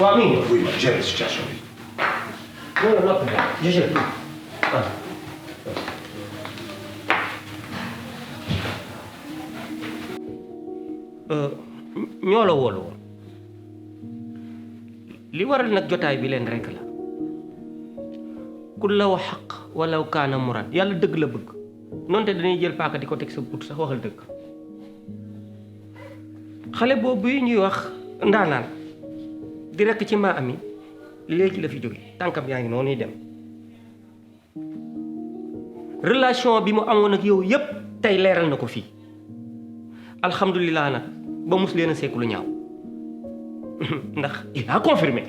waaw mi ngi oui ma gérer situation bi. non noppi daal je gère ñoo la woolu woon li waral nag jotaay bi leen rekk la ku la wax xaq wala kaana murad yàlla dëgg la bëgg noonte dañuy jël paaka di ko teg sa but sax waxal dëgg xale boobu yi ñuy wax ndaanaan di rekk ci maa ami léegi la fi jóge tànkam yaa ngi noonu dem relation bi mu amoon ak yow yépp tey leeral na ko fii alhamdulilah nag ba mus leen a sekk lu ñaaw ndax il a confirmé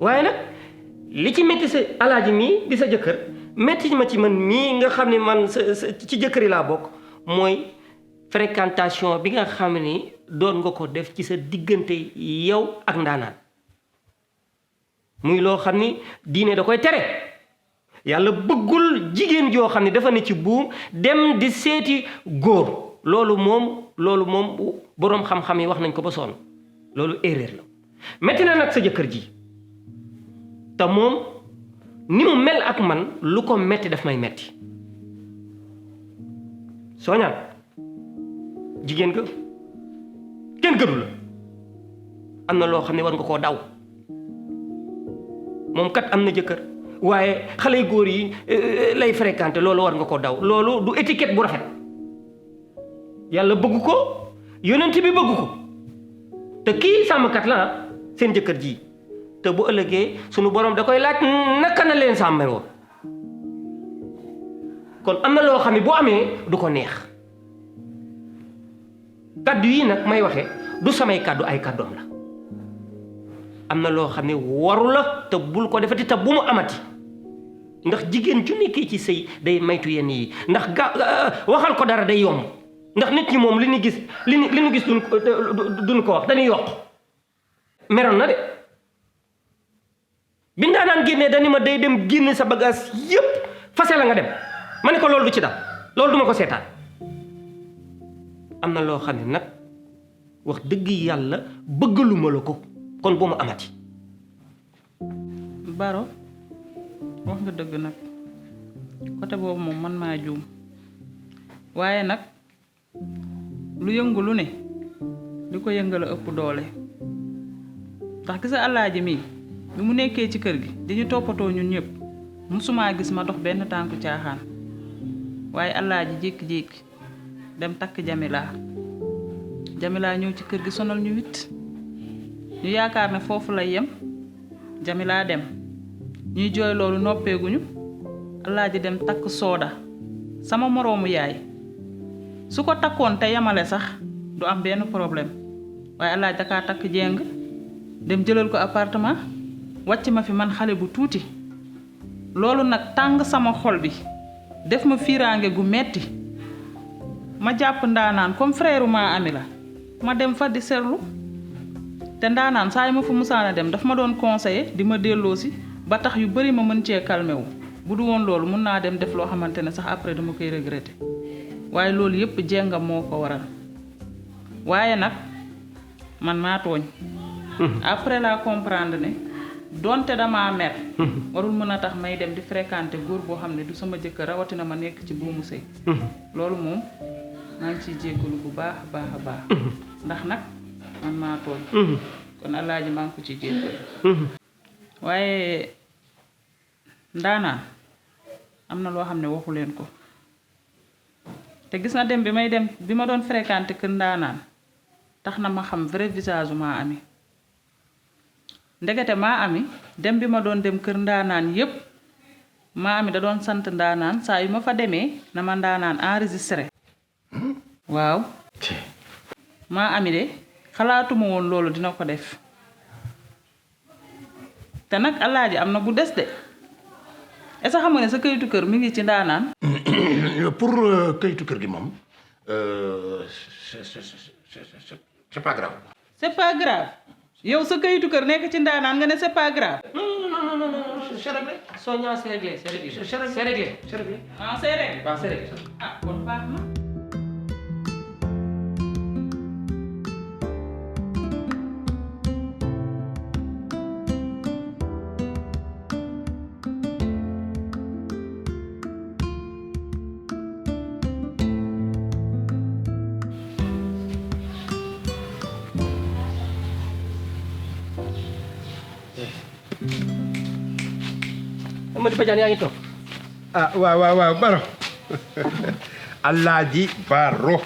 waaye nag li ci métti sa alaaji mii di sa jëkkër métti ma ci man mii nga xam ne man ci jëkkër yi laa bokk mooy fréquentation bi nga xam ni doon nga ko def ci sa diggante yow ak ndaanaan muy loo xam ni diine da koy tere yàlla bëggul jigéen joo xam ne dafa ne ci buum dem di seeti góor loolu moom boroom xam-xam yi wax nañ ko ba sonn loolu erreur la metti na nag sa jëkkër ji te moom ni mu mel ak man lu ko metti daf may metti Soñaan jigéen nga kenn gënu la am na loo xam ne war nga koo daw moom kat am na jëkkër waaye xale yu góor yi lay fréquenté loolu war nga koo daw loolu du étiquette bu rafet yàlla bëgg ko yonent bi bëgg ko te kii sàmmkat la seen jëkkër ji te bu ëllëgee sunu borom da koy laaj naka na leen sàmmee woon kon am na loo xam ne bu amee du ko neex kaddu yi nag may waxe du samay kaddu ay kaddoom la am na loo xam ne waru la te bul ko defati te bu mu amati ndax jigéen ju nekkee ci sëy day maytu yenn yi ndax waxal ko dara day yomb ndax nit ñi moom li ñu gis li ñu gis duñ ko wax dañuy yokk meroon na de bi ndaa naan génnee dañu ma day dem génne sa bagage yépp fase la nga dem ma ne ko loolu du ci dal loolu duma ko seetaan am na loo xam ne nag wax dëgg yàlla bëggaluma la ko kon bu ma amati Baro wax nga dëgg nag côté boobu moom man maa juum waaye nag lu yëngu lu ne li ko yëngal a ëpp doole ndax gisa alaaji mii bi mu nekkee ci kër gi di ñu toppatoo ñun ñëpp musumaa gis ma dox benn tànku caaxaan waaye alaaji jékki-jékki dem takk Jamila ñëw ci kër gi sonal ñu wit ñu yaakaar ne foofu lay yem Jamila dem ñuy jooy loolu noppeeguñu alaaji dem takk Sooda sama moroomu yaay su ko takkoon te yamale sax du am benn problème waaye alaaji dakaa takk jeng dem jëlal ko appartement wàcc ma fi man xale bu tuuti loolu nag tàng sama xol bi def ma fiiraange gu metti ma jàpp ndaanaan comme frère maa ami la ma dem fa di seetlu te ndaanaan saa yu ma fa musaana dem daf ma doon conseiller di ma delloosi ba tax yu bari ma mën cee calmé wu bu du woon loolu mun naa dem def loo xamante ne sax après dama koy regretter waaye loolu yépp jengam moo ko waral waaye nag man maa tooñ après la comprendre ne donte damaa mer warul mën a tax may dem di fréquenter góor boo xam ne du sama jëkkër rawatina ma nekk ci buumu sëy loolu moom maa ngi ciy jéggalu bu baax a baax a baax ndax nag man maa tooñ kon alaaji maa ngi ko ciy jéggalu waaye ndaanaan am na loo xam ne waxu leen ko te gis na dem bi ma doon fréquenter kër ndaanaan tax na ma xam vrai visage maa ami ndegete maa ami dem bi ma doon dem kër ndaanaan yépp maa ami da doon sant ndaanaan saa yu ma fa demee na ma ndaanaan enregistré waaw maa ami de xalaatuma woon loolu dina ko def te nag alaaji am na bu des de est-ce que xam nga ne sa kayitu kër mi ngi ci ndaanaan pour kayitu kër gi moom c'est pas grave. c'est pas grave yow sa kayitu kër nekk ci ndaanaan nga ne c'est pas grave. non c'est réglé. Sonia c'est réglé c'est réglé. Ah c'est réglé. waaw c'est réglé. ah kon baax na. Amady Badiane yaa ngi toog. ah waaw Baro. Alaaji Baro.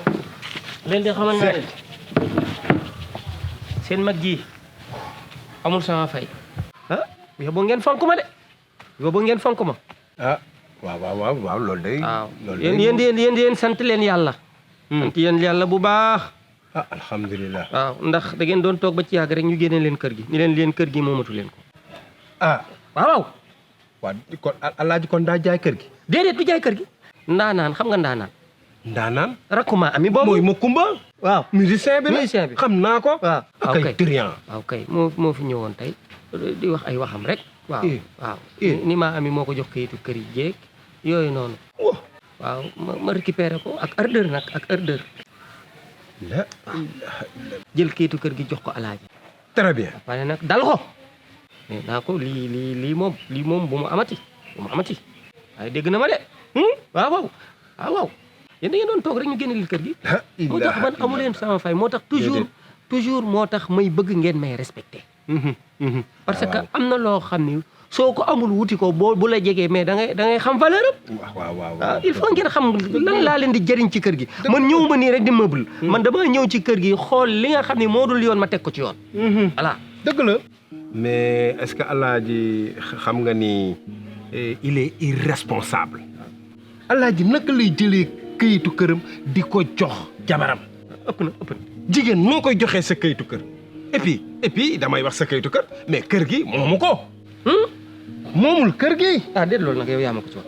leen di xamal naa leen seen mag ji amul sama fay. ah yow boo ngeen fonk ma de yow boo ngeen fonk ma. ah waaw loolu day. waaw loolu yéen sant leen yàlla. sant yéen yàlla bu baax. ah alhamdulilah. waaw ndax da ngeen doon toog ba ci yàgg rek ñu génne leen kër gi ni leen kër gi moomatu leen ko. ah waaw. waaw kon Alaaji kon daa jaay kër gi. déedéet du jaay kër gi. ndaanaan xam nga ndaanaan. ndaanaan. rakkuma ami boobu mooy ma kumba. waaw musicien bi la musicien bi. xam naa ko. waaw kay triant. waaw kay moo fi ñëwoon tey di wax ay waxam rek. waaw waaw eh. ni maa ami moo ko jox kayitu kër yi jéeg yooyu noonu. waaw ma récupéré ko ak ardeur nag ak ardeur. la jël kayitu kër gi jox ko alaaji. très bien. waaye nag dal ko. mais naa ko lii moom bu mu amati waaye dégg na ma de. waaw yéen da ngeen doon toog rek ñu génne leen kër gi. moo tax man amu leen sama fay moo tax toujours moo tax may bëgg ngeen may respecté. parce que am na loo xam ni soo ko amul wuti ko bu la jegee mais da ngay xam valeur am. waaw il faut ngeen xam lan laa leen di jëriñ ci kër gi. man ñëw ma nii rek di meuble. man dama ñëw ci kër gi xool li nga xam ni moo dul yoon ma teg ko ci yoon. voilà dëgg la. mais est-ce que Alaaji xam nga ni il est irresponsable. Alaaji naka lay jëlee këyitu këram di ko jox jabaram. ëpp na jigéen noo koy joxee sa këyitu kër. et puis damay wax sa këyitu kër mais kër gi moomu ko. moomul kër gi. ah déet loolu nag yow yaa ma ko ci wax.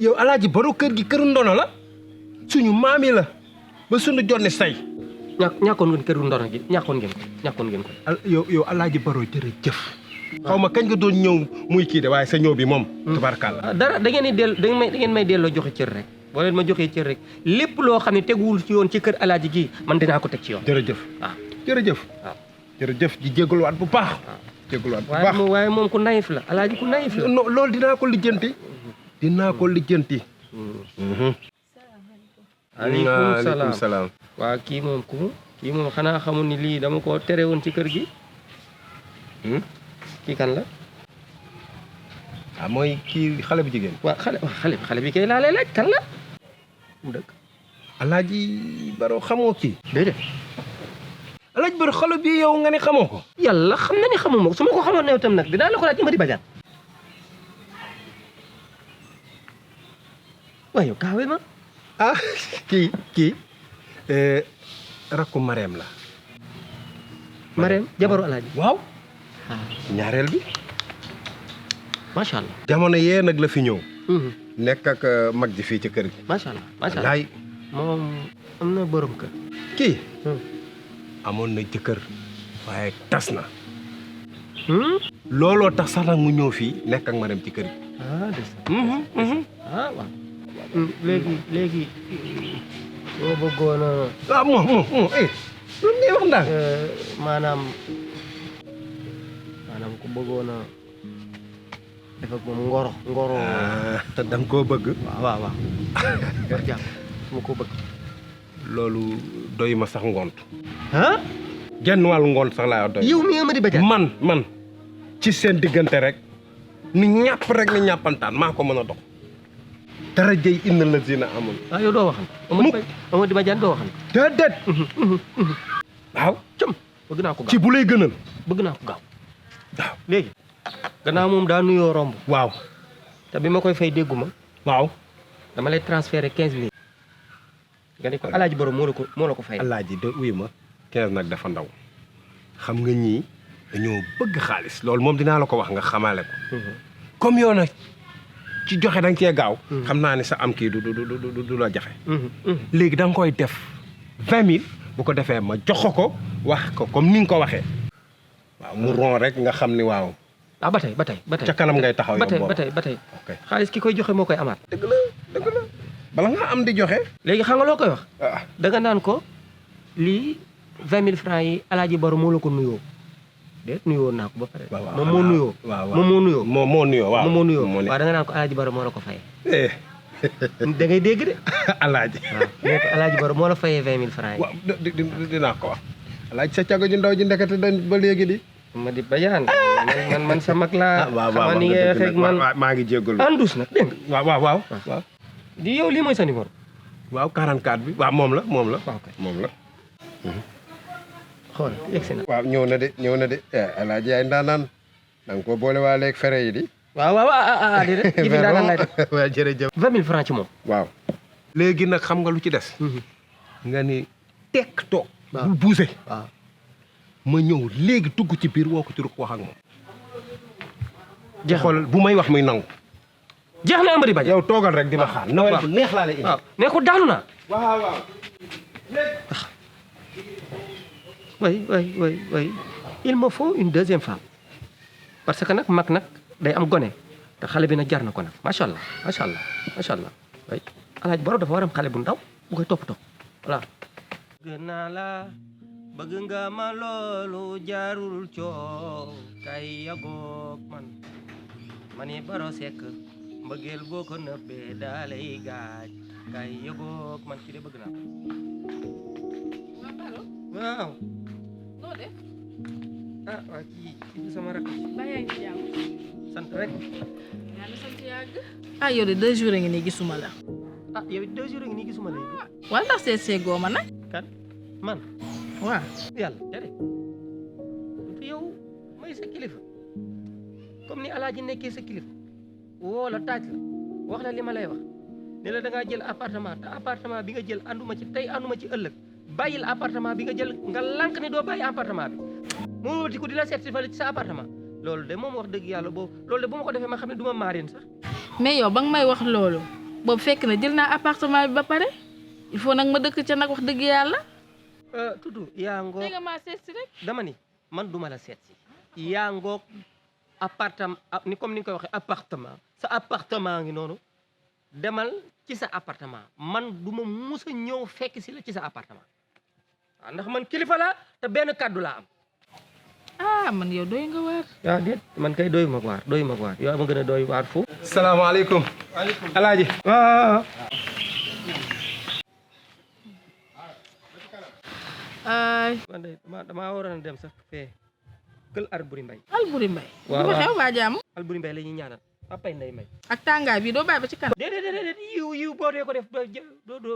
yow Alaaji Baro kër gi këru ndono la suñu maam yi la ba suñu jonni say. ñàkkoon ngeen këru ndono gi ñàkkoon ngeen ko. yow Alaaji Baro jërëjëf. xaw ma kañ nga doon ñëw muy kii de waaye sa ñëw bi moom. tubarkalla. dara da ngeen may delloo joxe cër rek boo leen ma joxee cër rek lépp loo xam ne teguwul ci yoon ci kër Alaaji gi man dinaa ko teg ci yoon. jërëjëf. waaw jërëjëf. waaw jërëjëf di jégaluwaat bu baax. jégaluwaat bu baax waaye moom ku naïf la Alaaji ku naïf la. non loolu dinaa ko lijjanti. aleykum salaam. waaw kii moom xanaa xamul ni lii dama ko tere woon ci kër gi. kii kan la. mooy kii xale bu jigéen. waaw xale bi kay laa lay laaj kan la. mu dëkk. Alaaji Baro xamoo kii. déedéet. Alaaji Baro xale bi yow nga ne xamoo ko. yàlla xam na ni xamuma ko su ma ko xamoon ne tam nag dinaa la ko laaj Amady Badiane. waaye yow kaawee ma. kii rakku Marème la. Marème jabaru Alaaji. waaw. ñaareel bi. macha allah. jamono yee nag la fi ñëw. nekk ak mag ji fii ci kër gi. macha allah wallaay. moom am na borom kër. kii. amoon na jëkkër waaye tas na. looloo tax sax nag mu ñëw fii nekk ak Marème ci kër gi. waaw. léegi boo bëggoon a. moom lu ngay wax ndax. maanaam ku bëggoon a def ak moom ngoro. da nga koo bëgg. waaw. jàpp su ma koo bëgg. loolu doy ma sax ngont. genn wàllu ngont sax laa doy. yow mi Amady Badiane. man ci seen diggante rek ni ñàpp rek ni ñàppantaan maa ko mën a dox. dara jëy inna la zina amul. yow doo waxal. Amady Badiane doo waxal. déedéet. waaw. bëgg naa ko gaaw ci bu lay gënal. bëgg naa ko gaaw. waaw léegi. gannaaw moom daa nuyoo romb. waaw. te bi ma koy fay dégguma. waaw. dama lay transféré 15 000. nga ne ko Alaaji Baro moo la ko fay. Alaaji de wuy ma 15 nag dafa ndaw. xam nga ñii dañoo bëgg xaalis loolu moom dinaa la ko wax nga xamaale ko. comme yow nag ci joxe da nga cee gaaw. xam naa ne sa am kii du la jafe. léegi da nga koy def 20 000 bu ko defee ma jox ko wax ko comme ni nga ko waxee. waaw mu ron rek nga xam ni waaw. ba tey. ca kanam ngay taxaw yow boobu ba tey. xaalis ki koy joxe moo koy amaat. dëgg la bala nga am di joxe. léegi xam nga loo koy wax. da nga naan ko lii 20 000 francs yi Alaaji Baro moo la ko nuyoo. déet nuyoo naa ko ba pare. moom moo nuyoo. moom moo nuyoo. waaw da nga naan ko Alaaji Baro moo la ko fayee. da ngay dégg de. Alaaji. waaw nee ko Alaaji Baro moo la fayee 20 000 francs yi. waaw dinaa ko wax. Alaaji sa cago ju ndaw ji ndekete dañ ba léegi di. Amady Badiane. man sa mag laa. xamal ni ngay waxee ak man maa ngi jégalu. andus nag dégg nga. waaw. di yow lii mooy sa numéro. waaw 44 bi waaw moom la. waaw kay moom la. xool yegg si na. waaw ñëw na de Alaaji ay ndaanaan da nga ko boole waa léegi fere yi di. waaw déedéet. ji bi daanaka lay def. waaw jërëjëf. 20 000 francs ci moom. waaw. léegi nag xam nga lu ci des. nga ni tekk toog. waaw bul buuse. waaw. ma ñëw léegi tugg ci biir woo ko ci ruk wax ak moom. jeex xool bu may wax muy nangu. jeex na Amady Badiane. yow toogal rek di ma xaar. nawel bu neex laa lay indi. waaw ne ko daanu naa. waaw. oui il me faut une deuxième femme parce que nag mag nag day am gone te xale bi nag jar na ko nag macha allah oui alaaj Baro dafa war am xale bu ndaw bu koy toppatoo voilà. bëgg naa la bëgg nga ma loolu jaarul coow kay yagoog man ni Baro Seck mbëggeel boo ko nëbbee daa lay gaaj kay yagoog man kii de bëgg naa ko. waaw. noo def. waa kii sama rakk. ba yaa ngi ci jàmm. sant rek. yàlla sant yàgg. yow de 2 jours a ngi nii gisuma la. yow 2 jours a ngi nii gisuma la. wala ndax seet see góoma nag. kan man. waaw. yàlla tere. yow may sa kilifa comme ni Alaaji nekkee sa kilifa woo la taaj la wax la li ma lay wax ne la da ngaa jël appartement te appartement bi nga jël anduma ci tey anduma ci ëllëg. bàyyil appartement bi nga jël nga lànk ni doo bàyyi appartement bi moo wati ko di la seet si fale ci sa appartement loolu de moom wax dëgg yàlla loolu de bu ma ko defee ma xam ne du ma maareen sax. mais yow ba nga may wax loolu boobu fekk na jël naa appartement bi ba pare il faut nag ma dëkk ca nag wax dëgg yàlla. tutu yaa ngoog nga maa seet si rek. dama ni man duma la seet si yaa ngoog appartement ni comme ni nga koy waxee appartement sa appartement ngi noonu demal ci sa appartement man du ma mus a ñëw fekk si la ci sa appartement. waaw ndax man kilifa laa te benn kàddu laa am. man yow doy nga waar. waaw déet man kay doy ma waar yow ma gën a doy waar foofu. salaamaaleykum. waaleykum Alaaji. waaw. man de damaa waroon a dem sax fee kël Alboury Mbaye. Alboury Mbaye. waaw bu xew waa jàmm. Alboury Mbaye la ñuy ñaanal papay Ndeye Mbaye. ak tàngaay bi doo bàyyi ba ci kanam. déedéet yiw boo dee ko def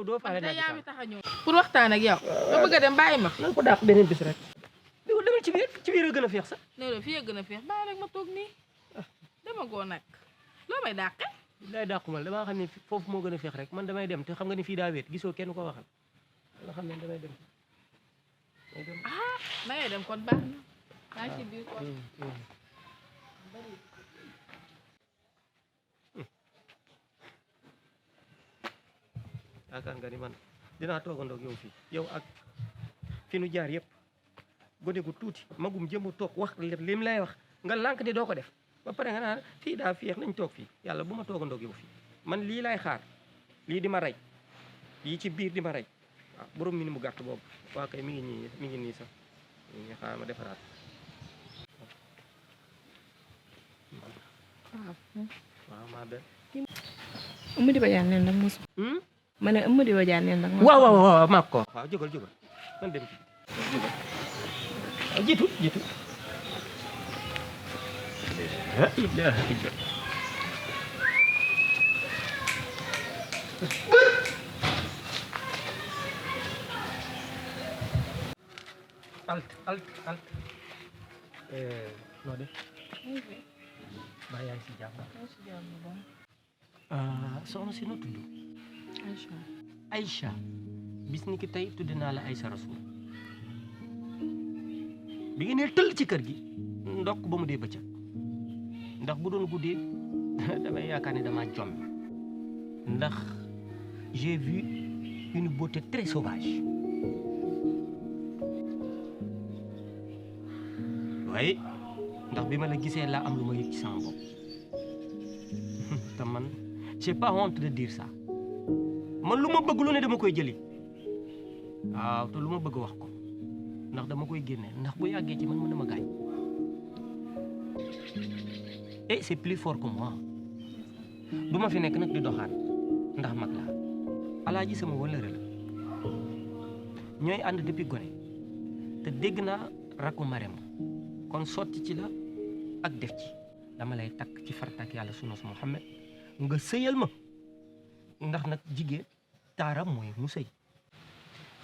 doo faale tey naa yaa mi tax a ñëw. pour waxtaan ak yow. nga bëgg a dem bàyyi ma. na nga ko dàq beneen bis rek. demal ci biir a gën a feex sax. non fii a gën a feex bàyyi rek ma toog nii. dama goo nag loo may dàqe. lay dàqumal damaa xam ne foofu moo gën a feex rek man damay dem te xam nga ni fii daa wéet gisoo kenn ko waxal nga xam ne damay dem. na ngay dem kon baax na. maa ngi ci biir kon. yaakaar nga ni man dinaa toogandoo ak yow fii yow ak fi nu jaar yëpp gone gu tuuti magum jëmu toog wax lim lay wax nga lànk ni doo ko def ba pare nga naan fii daa féex nañ toog fii yàlla bu ma toogandoo ak yow fii man lii lay xaar lii di ma rey lii ci biir di ma rey waaw borom mi ni mu gàtt boobu waa kay mi ngi nii sax mi ngi xaar ma defaraat waaw maa be Amady Badiane leen nag mosu. ma ne Amady Badiane leen nag. waaw maa ko waaw jógal man dem ci jiitu alt noo def baa yaa ngi si jàmm soxna si noo tudd Aïcha bis ni ki tey tudd naa la Aïcha Rasoul bi nga nee tëll ci kër gi ndokk ba mu dee bëccëg ndax bu doon guddee damay yaakaar ne damaa jom ndax j'ai vu une beauté très sauvage waaye ndax bi ma la gisee laa am lu ma yëg ci sama bopp te man j'ai pas honte de dire ça man lu ma bëgg lu ne dama koy jëli waaw te lu ma bëgg wax ko ndax dama koy génne ndax bu yàggee ci man mën na ma gaañ et c'est plus fort que moi du ma fi nekk nag di doxaan ndax mag laa alaaji sama wëllëre la ñooy ànd depuis gone te dégg naa rakku marem kon sotti ci la ak def ci dama lay takk ci fartak yàlla sunna su Muhammad nga sëyal ma ndax nag jigéen taaram mooy mu sëy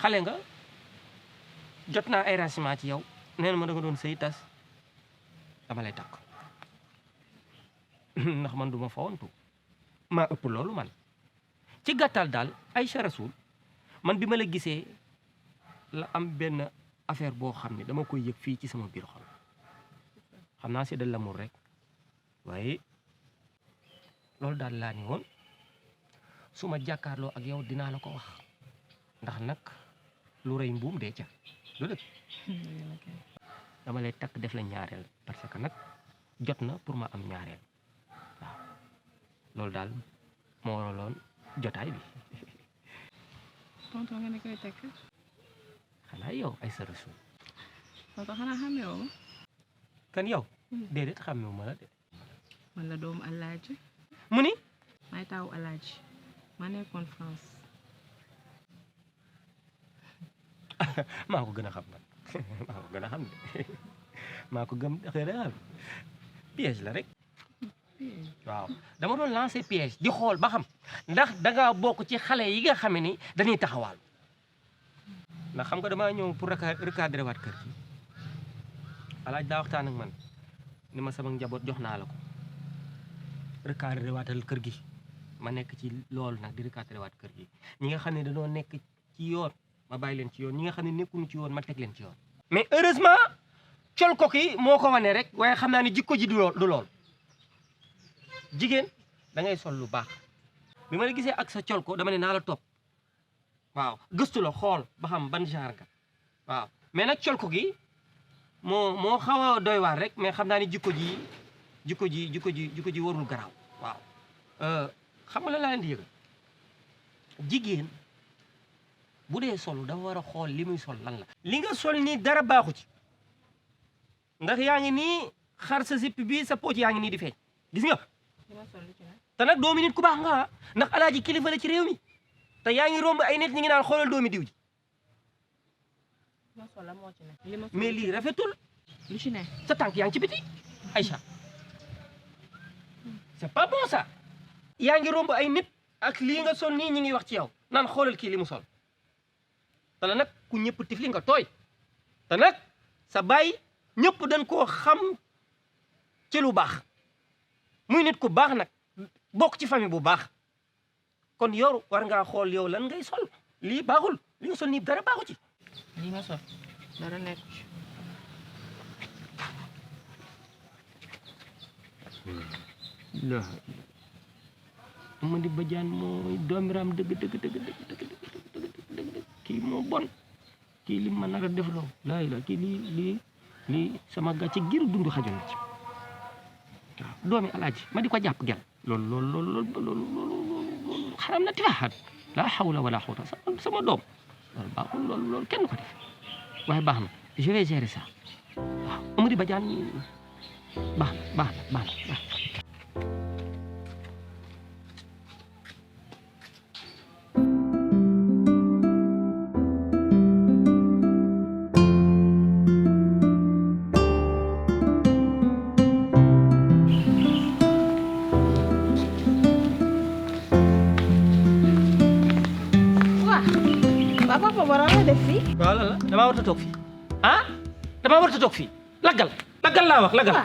xale nga jot naa ay renseignements ci yow nee na ma da nga doon sëy tas dama lay takk ndax man du ma fawantu maa ëpp loolu man ci gàttal daal Aïcha Rasoul man bi ma la gisee la am benn affaire boo xam ne dama koy yëg fii ci sama biir xol xam naa c'est de l'amour rek waaye loolu daal laa ni woon su ma jàkkaarloo ak yow dinaa la ko wax ndax nag lu rëy mbuum dee ca lu dëgg dama lay takk def la ñaareel parce que nag jot na pour ma am ñaareel waaw loolu daal moo waraloon jotaay bi tonton nga ne koy takk xanaa yow Aïcha Rasoul tonton xanaa xamee woo ma kan yow déedéet xàmmewu ma la de man la doomu Alaaji mu ni may taawu Alaaji ma nekkoon France maa ko gën a xam nag maa ko gën a xam de maa ko gëm xëy na piège la rek waaw dama doon lancer piège di xool ba xam ndax dangaa bokk ci xale yi nga xam ni dañuy taxawaal ndax xam nga damaa ñëw pour recadrer waat kër gi Alaaji daa waxtaan ak man ni ma sama njaboot jox naa la ko recadrer waatal kër gi ma nekk ci loolu nag di recadrer waat kër gi ñi nga xam ne dañoo nekk ci yoon ma bàyyi leen ci yoon ñi nga xam ne nekkuñu ci yoon ma teg leen ci yoon. mais heureusement col ko ki moo ko wane rek waaye xam naa ne jikko ji du lool jigéen da ngay sol lu baax bi ma la gisee ak sa col ko dama ne naa la topp waaw gëstu la xool ba xam ban genre nga waaw mais nag col ko gi moo xaw a doy waar rek mais xam naa ne jikko ji warul garaaw waaw xam nga la laa leen di yëgal jigéen bu dee sol dafa war a xool li muy sol lan la li nga sol nii dara baaxu ci ndax yaa ngi nii xar sa zipp bi sa poche yaa ngi nii di feeñ gis nga te nag doomi nit ku baax nga ndax Alaaji kilifa la ci réew mi te yaa ngi romb ay nit ñi ngi naan xoolal doomi diw ji mais lii rafetul lu ci ne sa tànk yaa ngi ci biti Aïcha c'est pas bon ça yaa ngi romb ay nit ak lii nga sol nii ñi ngi wax ci yow naan xoolal kii li mu sol te la nag ku ñëpp tifli nga tooy te nag sa baay ñëpp dañ koo xam ci lu baax muy nit ku baax nag bokk ci famille bu baax kon yow war ngaa xool yow lan ngay sol lii baaxul li nga sol nii dara baaxu ci lii ma sol dara nekk ci la Amady Badiane mooy doomiram dëgg kii moo bon kii li ma nar a def loo laay la kii lii sama gàcce giru dund xajoon na ci waaw doomi Alaaji ma di ko jàpp gel loolu xaram na tibaaxaat laa xawla wala xawta sama doom loolu baaxul loolu kenn ko def waaye baax na je vais gérer ça waaw Amady Badiane baax na papa war a def fii waaw lan la damaa war a toog fii ah damaa war a toog fii laggal laa wax laggal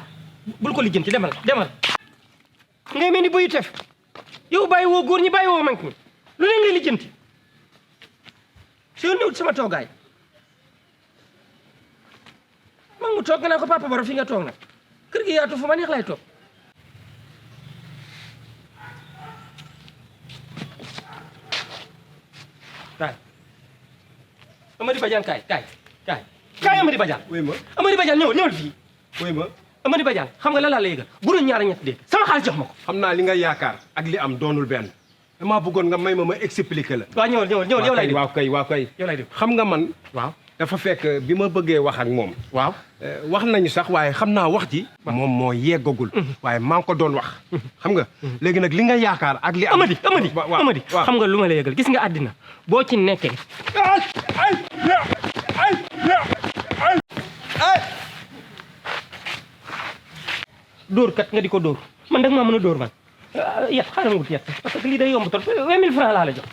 bul ko lijjanti demal ngay mel ni buy tef yow bàyyi woo góor ñi bàyyi woo mag ñi lu ne ngay lijjanti soo ñëw sama toogaay mag mu toog nga naa ko papa Baro fi nga toog nag kër gi yaatu fu ma neex lay toog kaay Amady Badiane kaay Amady Badiane. oui ma Amady Badiane ñëwal fii. oui ma Amady Badiane xam nga lan laa la yëgal bu doon ñaar ñett dee sama xaalis jox ma ko. xam naa li nga yaakaar ak li am doonul benn damaa bëggoon nga may ma expliquer la. waaw ñëwal yow lay def waaw kay yow lay def xam nga man. waaw dafa fekk bi ma bëggee wax ak moom. waaw wax nañu sax waaye xam naa wax ji. moom moo yeggagul. waaye maa ngi ko doon wax. xam nga léegi nag li nga yaakaar ak li am. Amady xam nga lu ma la yëgal gis nga àddina boo ci nekkee. dóor kat nga di ko dóor man da nga maa mën a dóor man yat xaaral ma wut yat parce que lii day yomb trop 20 000 francs laa la jox